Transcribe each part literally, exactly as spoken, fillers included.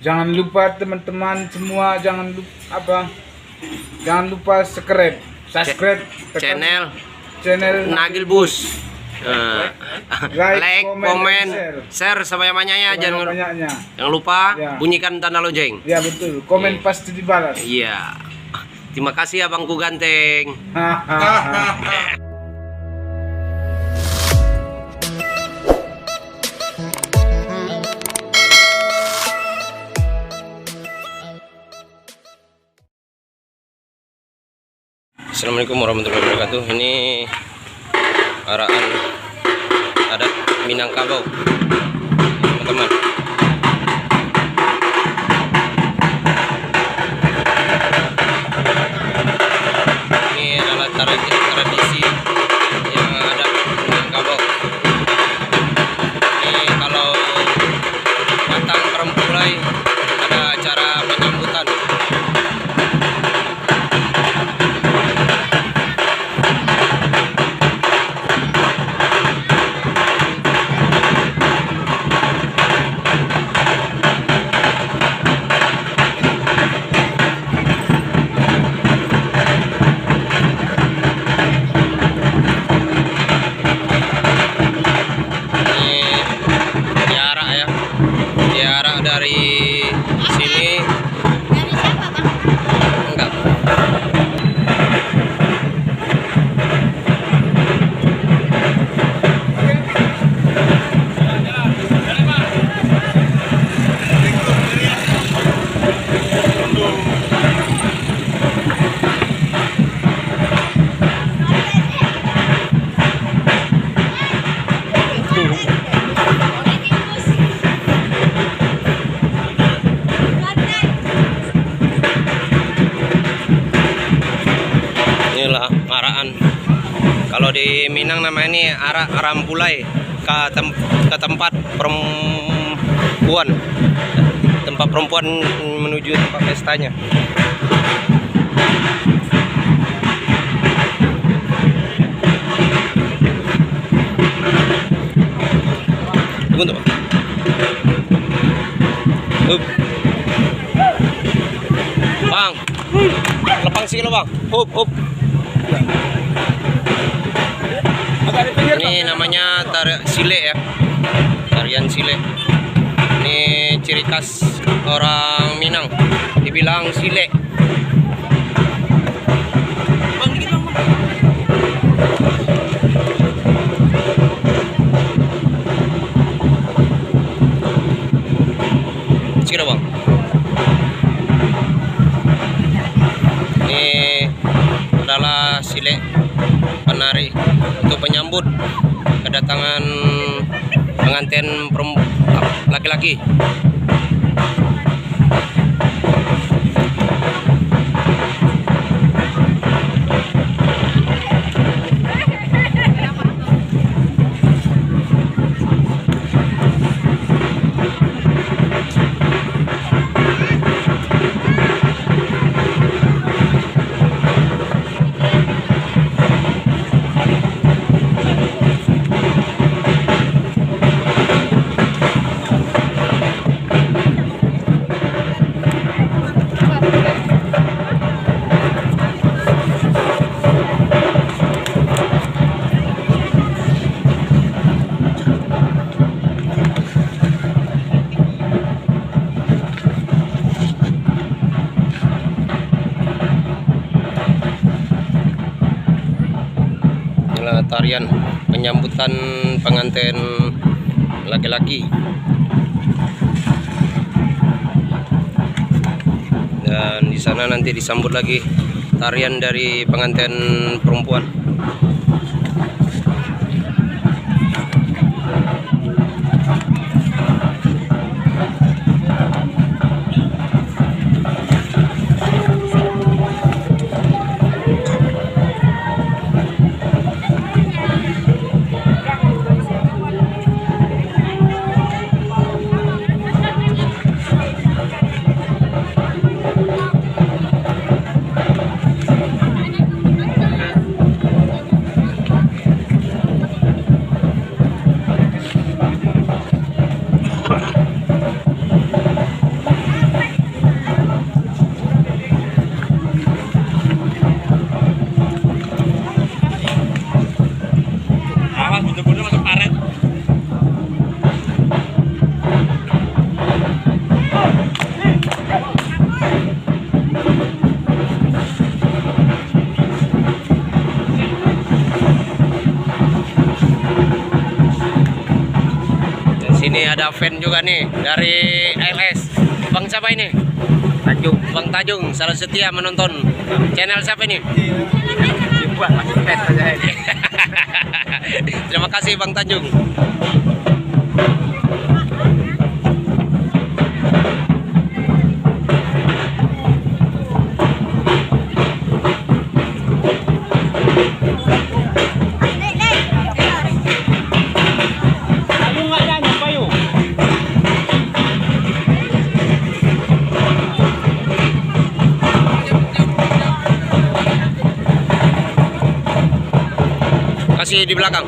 Jangan lupa teman-teman semua, jangan lupa apa? Jangan lupa subscribe, subscribe tekan channel channel Nagil Bus. Nah, like, like, komen, komen, share. Share sebanyak-banyaknya. Jangan, sebanyak-banyaknya. Jangan lupa, ya, bunyikan tanda lonceng. Ya, betul. Komen, iya, pasti dibalas. Iya. Terima kasih, abangku ganteng. Assalamualaikum warahmatullahi wabarakatuh. Ini arakan adat Minangkabau, teman-teman. Ini adalah tra-, tradisi yang adat Minangkabau. Ini kalau patang Rampulai ada acara penyambutan. Ini diarak, ya. Diarak dari sini. Dari siapa, Bang? Enggak. Inilah arakan. Kalau di Minang namanya ini arak rampulai ka tem-, ka tempat perempuan, tempat perempuan menuju tempat pestanya. Tunggu tu. Hup. Bang, lapang sikit lah, Bang. Hup, hup. Ini namanya tar-, silek, ya. Tarian silek. Ini ciri khas orang Minang. Dibilang silek. Sikit, Bang. Ini adalah silek penari untuk penyambut kedatangan pengantin perem-, laki-laki. Inilah tarian penyambutan pengantin laki-laki. Dan di sana nanti disambut lagi tarian dari pengantin perempuan. Ada fan juga nih dari A L S. Bang siapa ini? Tajung. Bang Tajung, selalu setia menonton. Channel siapa ini? Dibuat masih tes aja ini. Terima kasih, Bang Tajung. Kasih di belakang.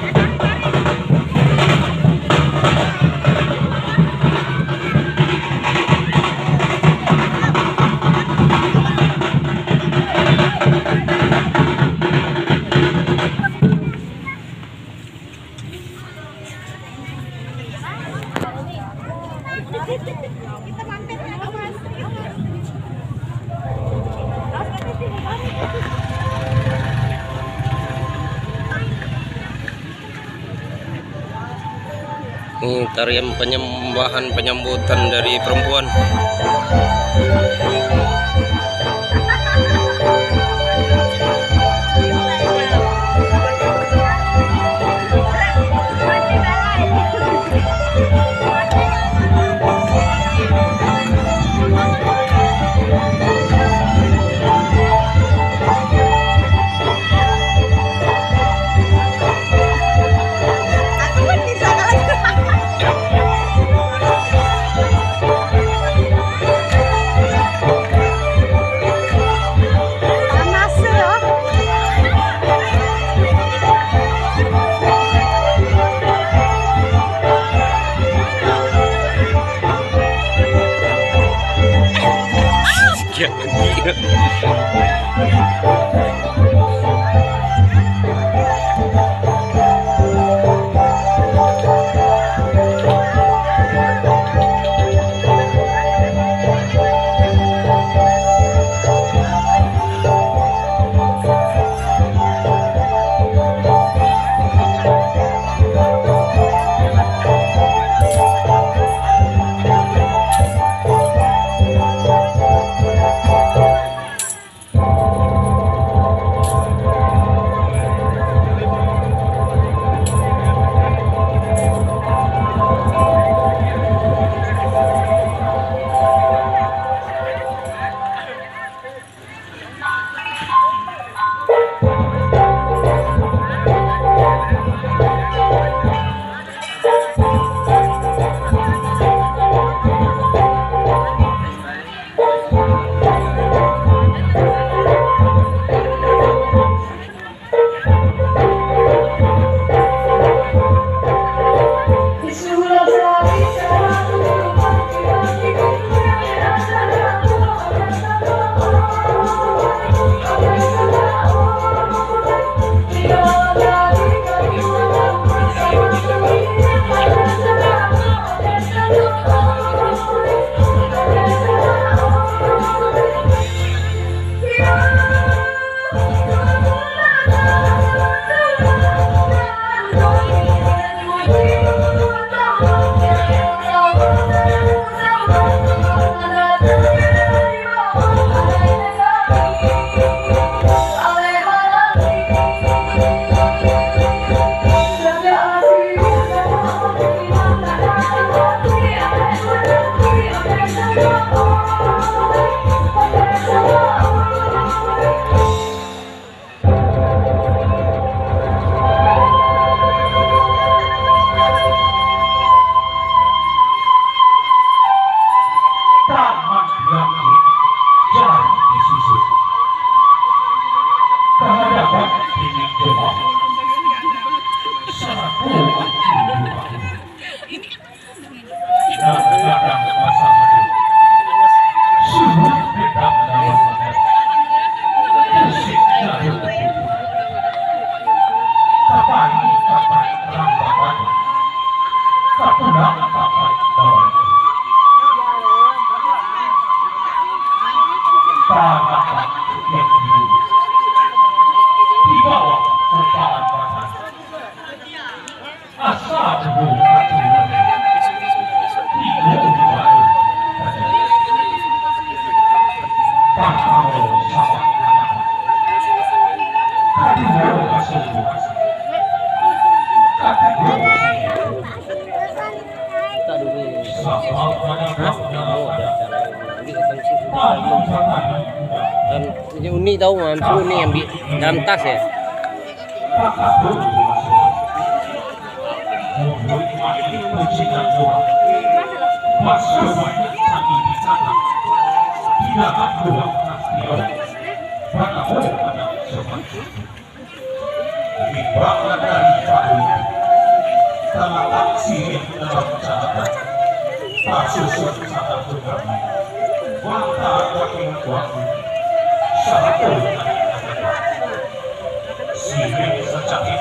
Ini tarian penyembahan, penyambutan dari perempuan. Taman Langit jarang disusun. Kahadapan bilik jemaat, sarato angku jemaat, nan gadang pasang Ini unik tau, Mam. Unik ambil dalam tas ya. Timbangan dari Pak Dwi, talatak siriah dalam catatan, tasusun sanak tunggal, mantap wakil tuanku, sarato siriah sacatik.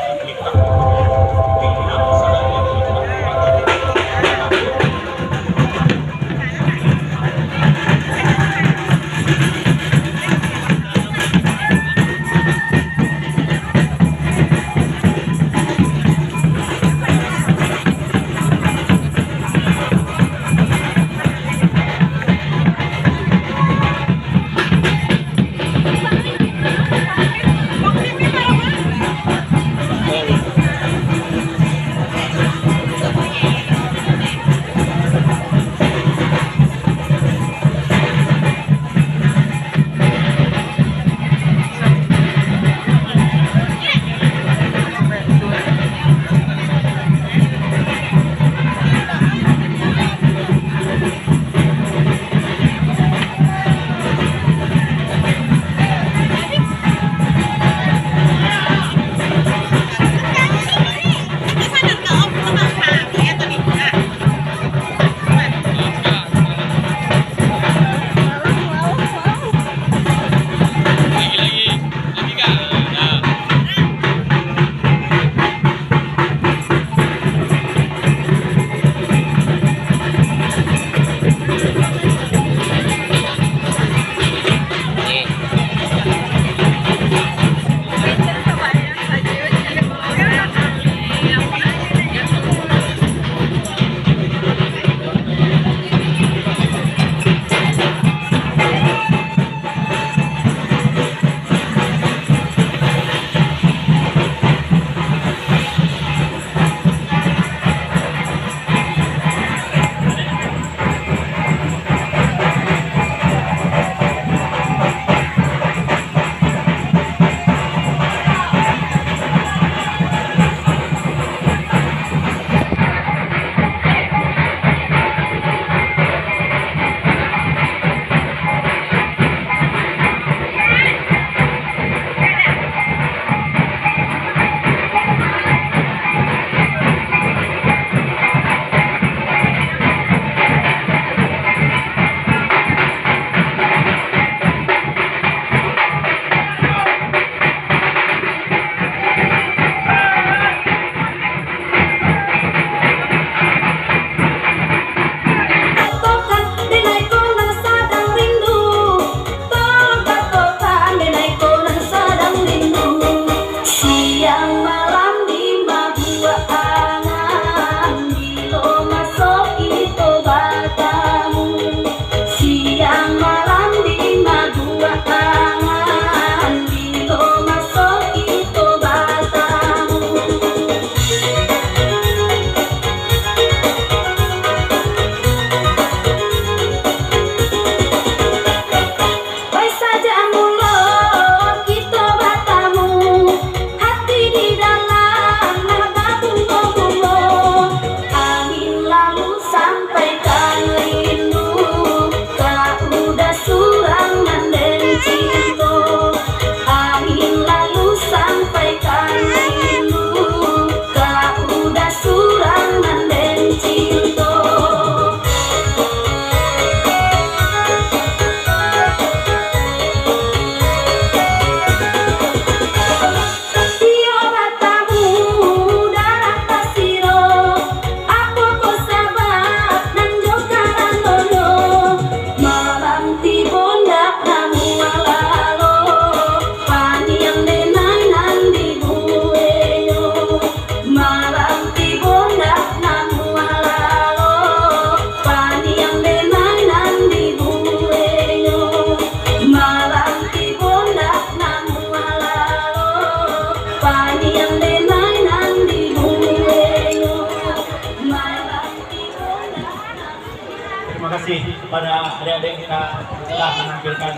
Pada adik-adik kita telah menampilkan.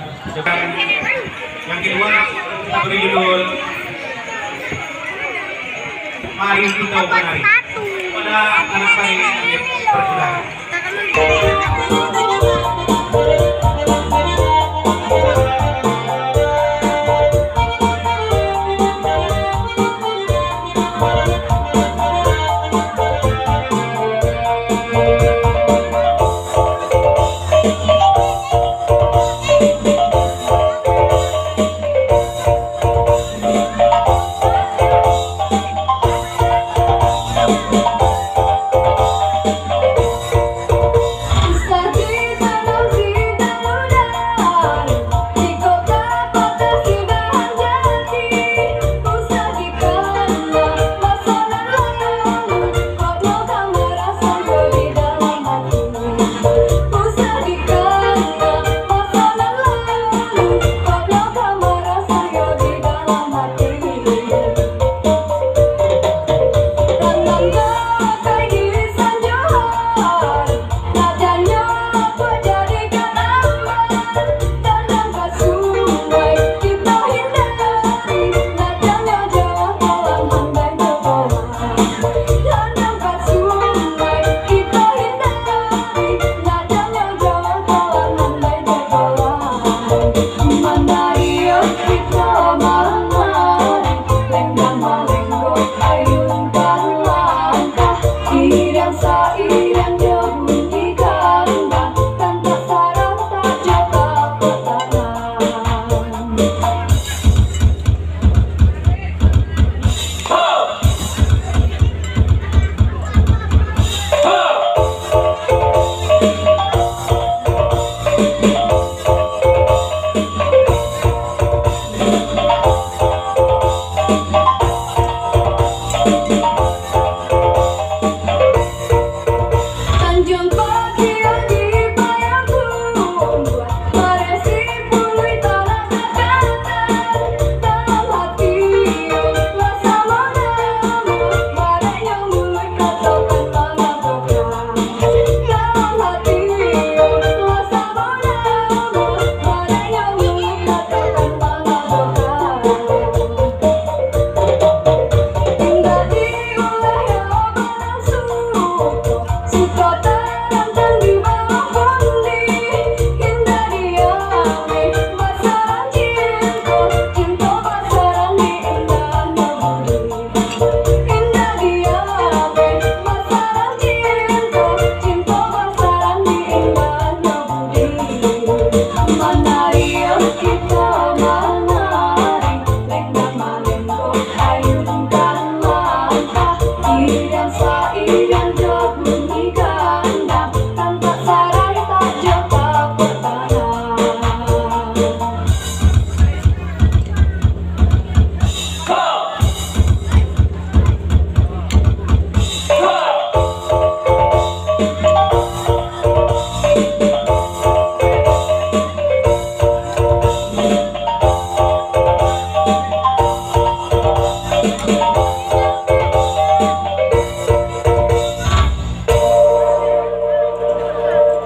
Yang kedua, kita beri judul Mari Kita Menari. Pada anak-anak yang dipersilakan.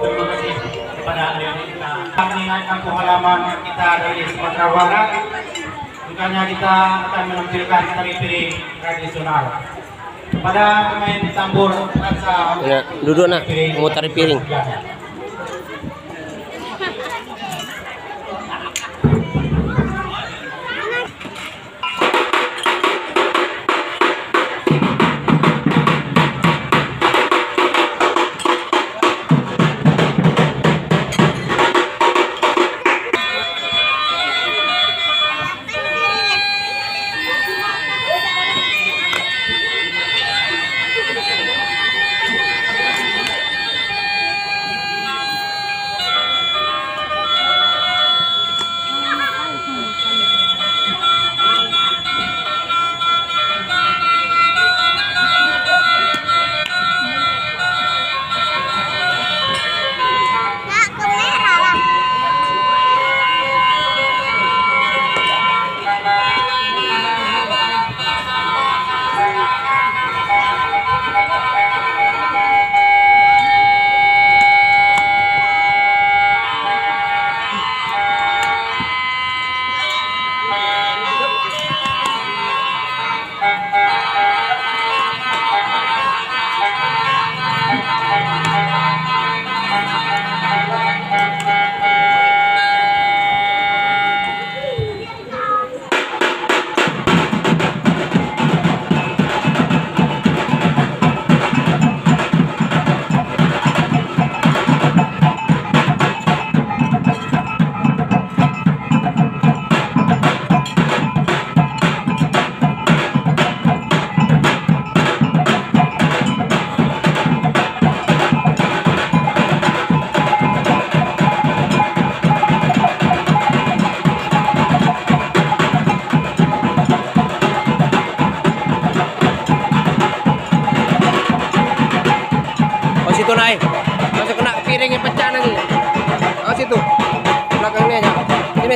Terima kasih kepada adik-adik kita. Kami naik kampung halaman kita dari Sumatera Barat. Bukannya kita akan menampilkan tari piring tradisional. Pada pemain tambur raksasa. Ya, duduk nah, mau tari piring.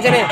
Sini.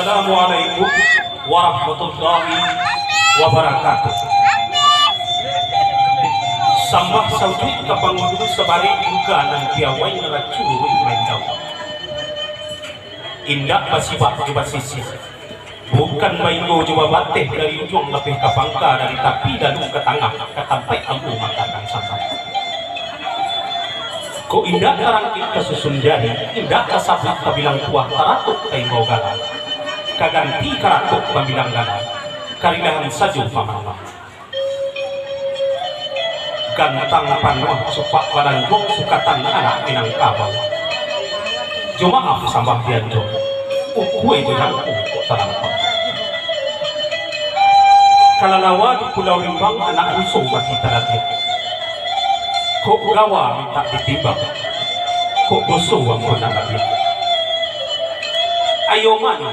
Assalamualaikum warahmatullahi wabarakatuh. Sambah saujuik ka pangulu sabarek duka nan piawai naracu ruih maindau. Indak basibak jo basisiah, bukan bainggo jo babateh dari ujuang lapeh ka pangka, dari tapi lalu ka tangah, ka tampaik ambo maangkekkan sambah. Kok indak tarangkek tasusun jari, indak tasabuik tabilang kuah, taratuak taimbau gala. Ka ganti karatuak bambilang gala, karilahan sajo pamanah. Gantang panuah cupak balanjuang sukatan anak Minangkabau. Jo maaf sambah dianjuang, ukua jo jangku kok talampau. Kalalawa di Pulau Rimbang anak ruso mati talabiah. Kok gawa mintak ditimbang, kok doso ambo nan labiah. Ayo mano,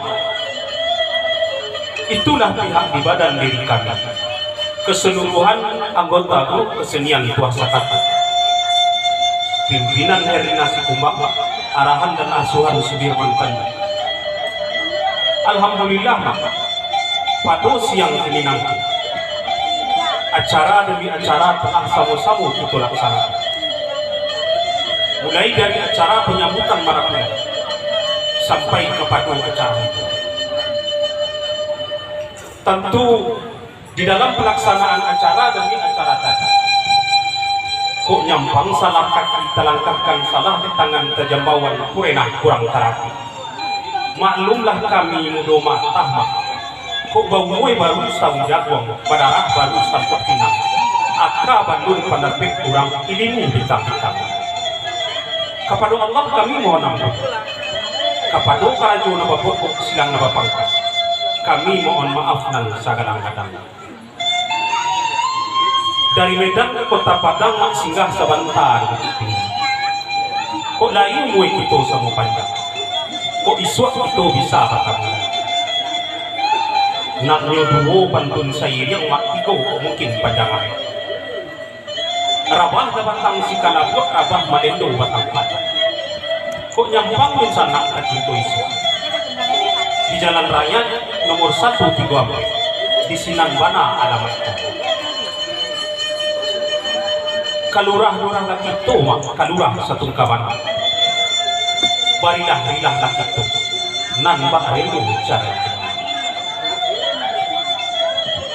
itulah pihak di badan diri kami, keseluruhan anggota grup kesenian Tuah Sakatu. Pimpinan Herlina Sikumbang, arahan dan asuhan Sudirman Panjang. Alhamdulillah, pado siang kini nangko, acara demi acara telah samo-samo kito laksanakan. Mulai dari acara penyambutan marapulai sampai kapado acara itu. Tantu di dalam pelaksanaan acara demi acara tadi, kok nyampang salah kaki, talangkahkan salah di tangan, tajambauan kurenah kurang tarati. Maklumlah kami mudo matah, Mak. Kok baumua baru saun jaguang, badarah baru satampuak pinang. Aka balun panabek urang, ilimu bintang-bintang. Kapado Allah kami mohon ampun. Kapado karajo nan bapokok, silang nan bapangka, kami mohon maaf nan sagadang-gadang. Dari Medan ka Kota Padang, Mak, singgah sabanta di Bukittinggi. Kok lai umua kito samo panjang, kok isuak kito bisa batamu. Naknyo duo pantun sairiang, Mak, tigo kok mungkin panjang ari. Rabah lah batang sikalabuak, rabah malendo batang padan. Kok nyampang dunsanak tacinto isuak. Di Jalan Raya nomor satu tigo ampek, di sinan bana alamaiknyo. Kalurah-lurah lah kito, Mak, kalurah satungka bana. Barilah-rilah lah kito, nan bak rendo caro.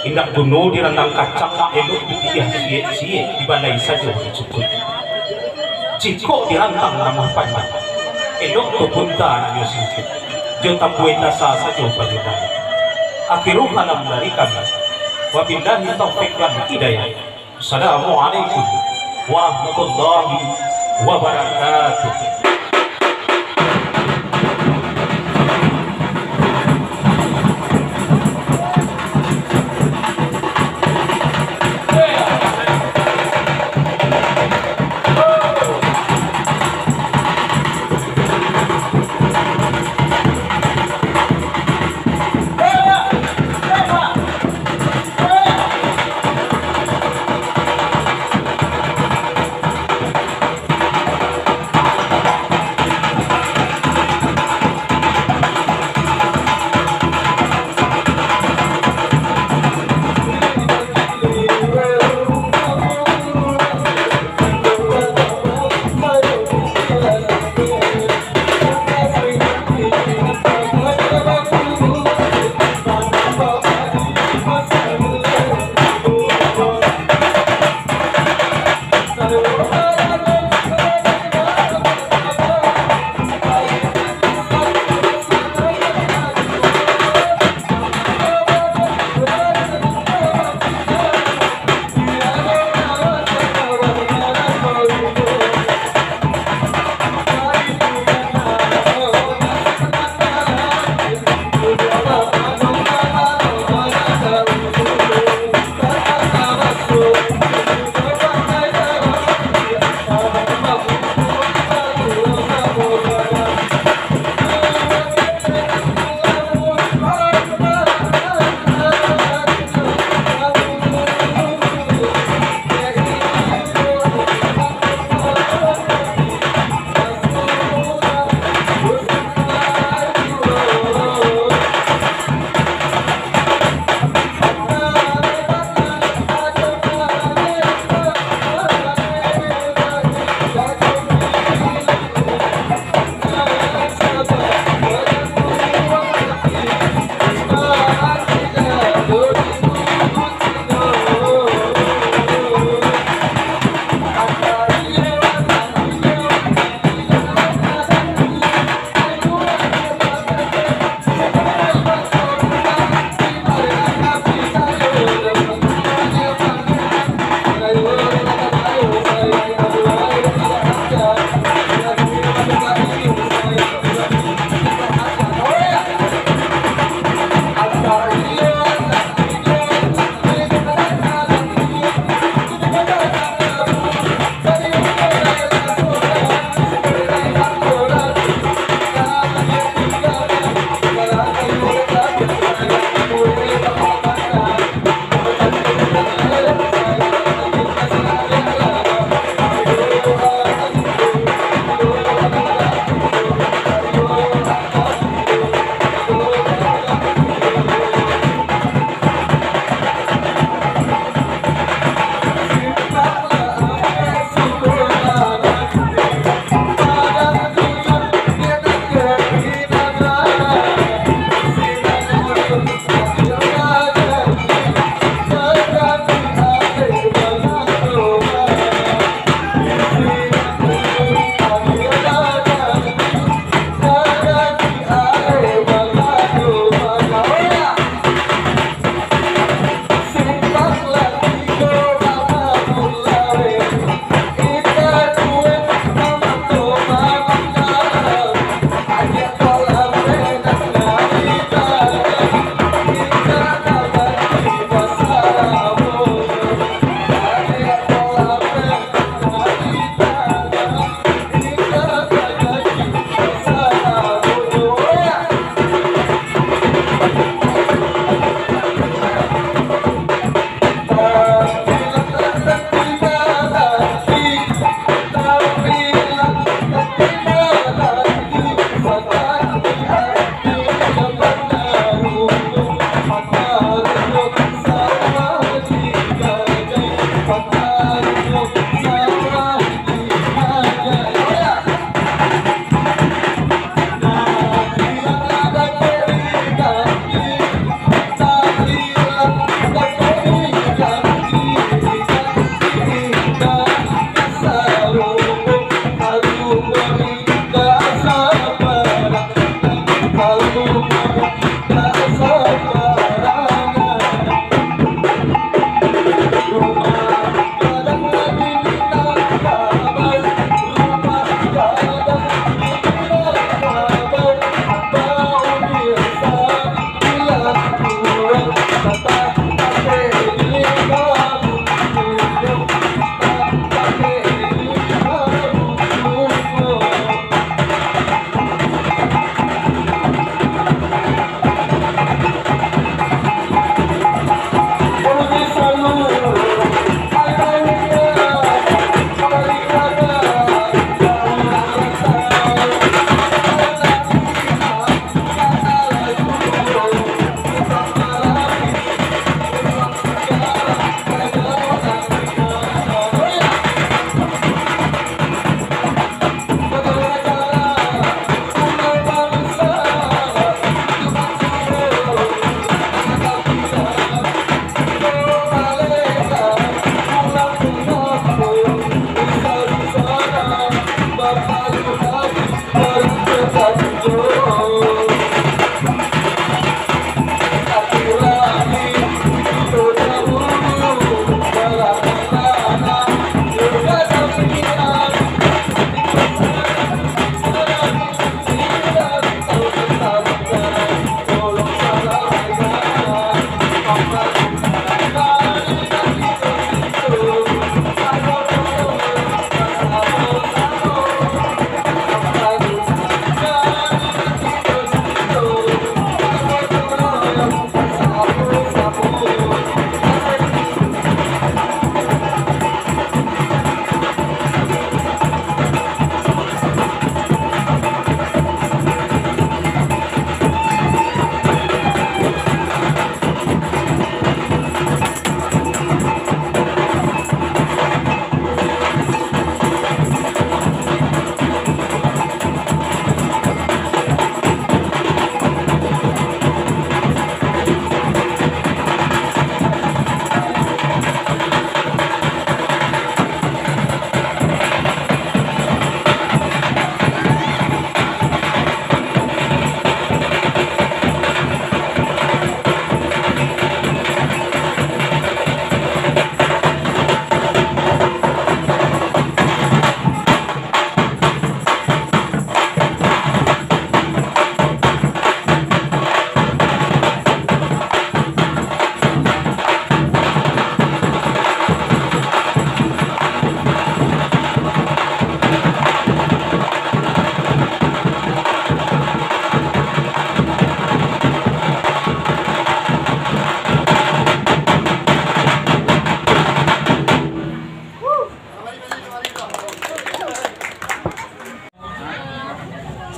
Indak guno dirandang kacang, Mak, elok dipiliah siek-siek, dibalai sajo dicukuik. Jikok dirantang ramuah panjang, elok tu punta nan nyo singkek, jo tambuih dasa sajo panyudah. Akhiru kalam dari kami. Wabillahi taufik wal hidayah. Assalamualaikum warahmatullahi wabarakatuh.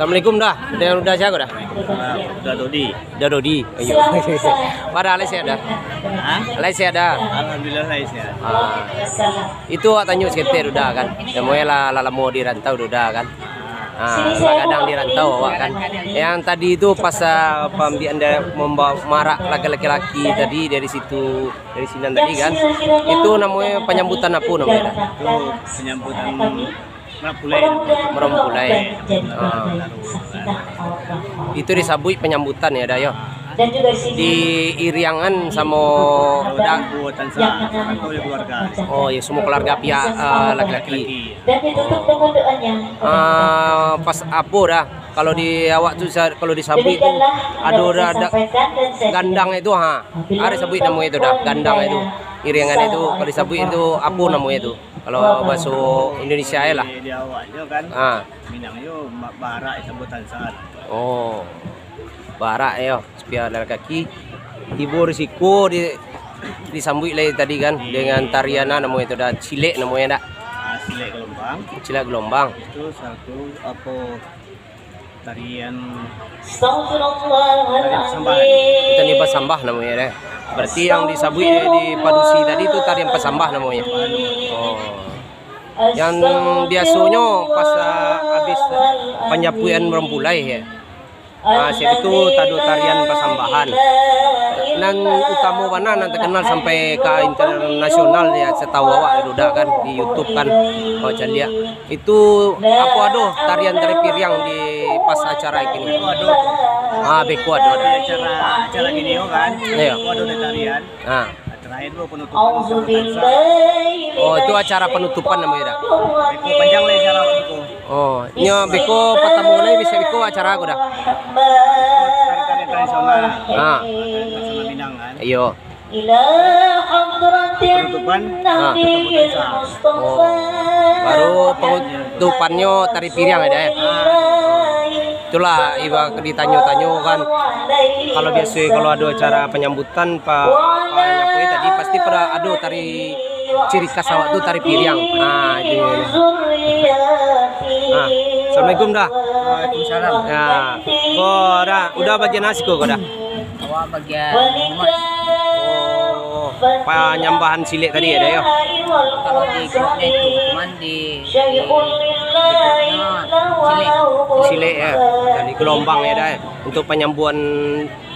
Assalamualaikum dah. Dengan Uda sia ko dah? Ah, Uda Dodi. Uda Dodi. Iyo. Pada alai sehat dah? Hah? Alai sehat dah? Alhamdulillah, alai sehat. Ah. Itu awak tanyo saketek Uda kan. Namonyo lah, lah lamo di rantau Uda kan. Ah, lah gadang di rantau awak kan. Yang tadi tu pas, ah, pambiak anda mambawa marak laki-laki tadi dari situ, dari sinan tadi kan. Itu namonyo panyambutan apo namonyo dah? Itu panyambutan Merampulai. Merampulai. Ah. Itu disabuik panyambutan yo, Da, yo. Diiriangan samo da- Buatan sa-, atau yo keluarga. Oh, yo, semua keluarga pihak, ah, laki-laki. Ah, pas apo dah? Kalau di awak tu sa-, kalau disabuik tu ado da-, da-, gandang itu, ha. Ado disabuik namonyo itu dah, gandang itu. Iriangan itu kalau disabuik itu apo namonyo itu? Kalau bahaso Indonesia lah. Di awaknyo kan, ah, Minangnyo ma-, barak sabutan sa. Oh. Barak yo, sapia laki-laki. Tibo di siko di, disambuik lai tadi kan, dengan tarian, ah, namonyo itu dah, silek namonyo dah. Ah, silek gelombang. Silek gelombang. Itu satu apo, tarian, tarian pasambahan. Tarian pasambah namonyo deh. Berarti yang disabuik di padusi tadi tu tarian pasambah namonyo. Oh. Yang biasonyo pas, ah, habis panyapuian merampulai yo. Ah, siap itu tado tarian pasambahan. Nan utamo bana nan terkenal sampai ka internasional yo, satahu awak Uda kan, di YouTube kan, awak caliak. Itu apo ado tarian tari piriang di pas acara kini? Beko ado tu. Ah, beko ado. Di acara, acara kini yo kan. Iyo. Beko ado tarian. Ah. Terakhir tu penutupan. Oh, itu acara penutupan namonyo dah. Beko panjang lah acara beko. Oh, nyo beko patamo lai bisa beko acara ko dah. Tari-tari tradisional. Ah. Tradisional Minang kan. Iyo. Penutupan. Ah. Oh. Baru penutupannyo tari piriang ado, eh. Ah. Itulah iba ditanyo-tanyo kan. Kalau biaso kalau ado acara penyambutan pa, pa nyapu tadi pasti pada ado tari ciri khas awak tu tari piriang. Ah, itu. Ah, assalamualaikum dah. Waalaikumsalam. Ya. Ko dah, Uda bagian nasi ko, ko dah. Awak bagian rumah. Oh, panyambahan silek tadi ado yo? Kalau di grupnya itu, cuman di, di, di grupnya silek. Silek yo. Dan di gelombang yo dah, eh. Untuk panyambuan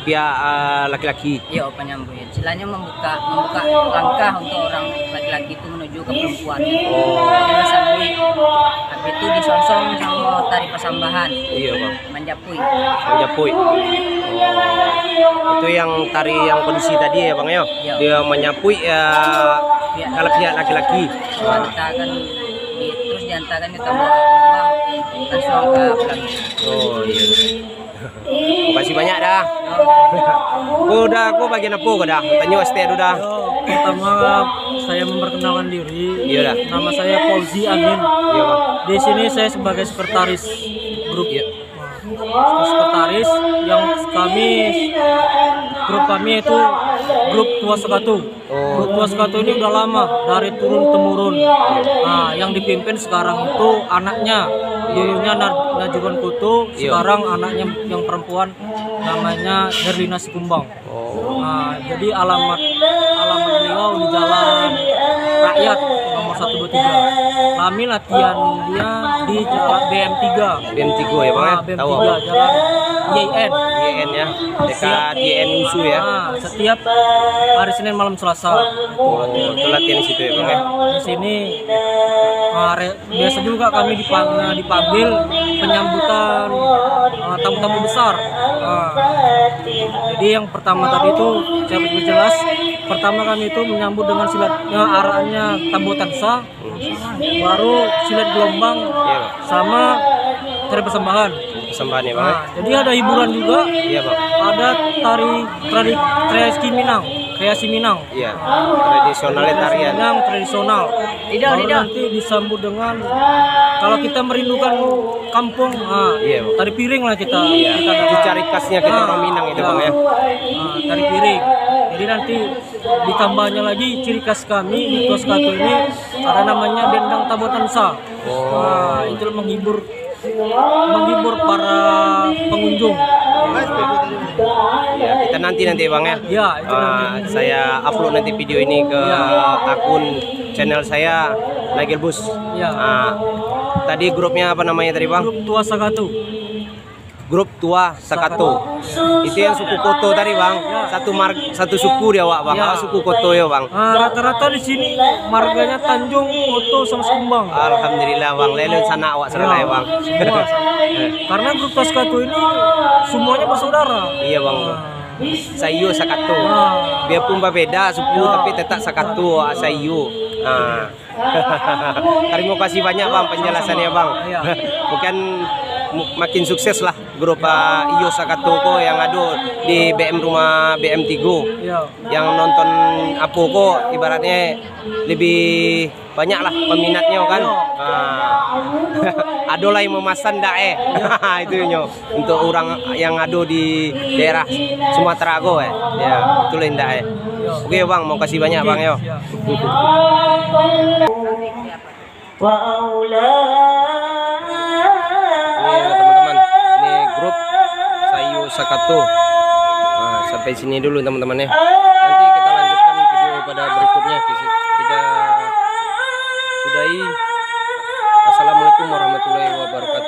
pihak, ah, laki-laki. Iyo, panyambuan. Istilahnya membuka, membuka langkah untuk orang laki-laki itu menuju ke perempuan. Oh. Jadi, sambil, habis itu disonsong sama tari pasambahan. Iyo, Bang. Manjapuik. Manjapuik. Oh. Itu yang tari yang padusi tadi yo, Bang, yo? Iyo. Dia manjapuik, yo, kalau pihak laki-laki. Diantarkan, di, terus diantarkan ke tambah langsung ke pelaminan. Oh, iyo. Makasih banyak dah. Ko dah, ko bagian apo ko dah? Tanyo astek tu dah. Yo, pertama saya memperkenalkan diri. Iyo dah. Nama saya Fauzi Amin. Iyo, Bang. Di sini saya sebagai sekretaris grup. Iyo. Sekretaris yang kami, grup kami itu grup Tua Sekatu. Oh. Grup Tua Sekatu ini udah lama, dari turun temurun. Nah, yang dipimpin sekarang itu anaknya, dulunya Nar-, Najwan Kutu, iyo, sekarang anaknya yang perempuan namanya Herlina Sikumbang. Oh. Nah, jadi alamat, alamat beliau di Jalan Rakyat nomor satu dua tiga. Kami latihan dia di Jalan B M tiga. B M tiga ya, Bang, ya? Ah, B M tiga, tahu, Bang. Jalan Y I N. Y I N ya. Dekat Y I N USU ya. Ah, setiap hari Senin malam Selasa. Oh, itu latihan di situ ya, Bang, ya? Di sini, ah, re-, biasa juga kami dipang-, dipanggil penyambutan, ah, tamu-tamu besar. Ah, jadi yang pertama tadi itu, saya perjelas, pertama kami itu menyambut dengan silat, eh, arahannya tambutan sa, baru silat gelombang, iya, Bang, sama tari persembahan. Persembahan ya, Bang, ya? Nah, jadi ada hiburan juga. Iya, Bang. Ada tari tradi-, kreasi Minang, kreasi Minang. Iya, tradisionalnya tarian. Minang tradisional. Baru nanti disambut dengan, kalau kita merindukan kampung, ah, iya, Bang, tari piring lah kita, iya, kita dengar. Itu ciri khasnya kita orang Minang itu, Bang, ya. Ah, tari piring. Jadi nanti ditambahnya lagi ciri khas kami di Tua Sekatu ini ada namanya dendang tabotan sa. Oh. Ah, itu menghibur Menghibur para pengunjung. Ya, kita nanti nanti, Bang, ya. Ya, itu Ah, nanti. Saya upload nanti video ini ke Ya. akun channel saya, Nagel Bus. Ya. Ah, tadi grupnya apa namanya tadi, Bang? Grup Tua Sakatu. Grup Tua Sakato. Itu yang suku Koto tadi, Bang. Ya. Satu mar satu suku di awak, Bang. Ya. Awak suku Koto yo, Bang. Ah, rata-rata di sini marganya Tanjung, Koto, sama Sikumbang. Alhamdulillah, Bang. Leleng sanak awak Ya, sanak, Bang. Semua sama. Karena grup Tua Sakato ini semuanya bersaudara. Iya, Bang. Ah. Saiyo Sakato. Ah. Biarpun berbeda suku, Ya. tapi tetap Sakato, ah, Saiyo. Ah. Terima kasih banyak, Bang, penjelasannya, Bang. Iya. Mungkin mu- makin sukses lah grup, ah, Iyo Sakato ko yang ado di B M rumah B M tigo. Iya. Yang nonton apo ko ibaratnya lebih banyak lah peminatnya kan. Iya. Ah. Ado lah yang memesan dak eh. Itu nyo. Untuk urang yang ado di daerah Sumatera ko, eh. Ya, itulah indak, eh. Yo. Oke, Bang, makasih banyak, Oke, Bang, yo. Siap. Ini, teman-teman, ini grup Saiyo Sakato. Nah, sampai sini dulu, teman-teman, ya. Nanti kita lanjutkan video pada berikutnya. Kita, kita sudahi. Assalamualaikum warahmatullahi wabarakatuh.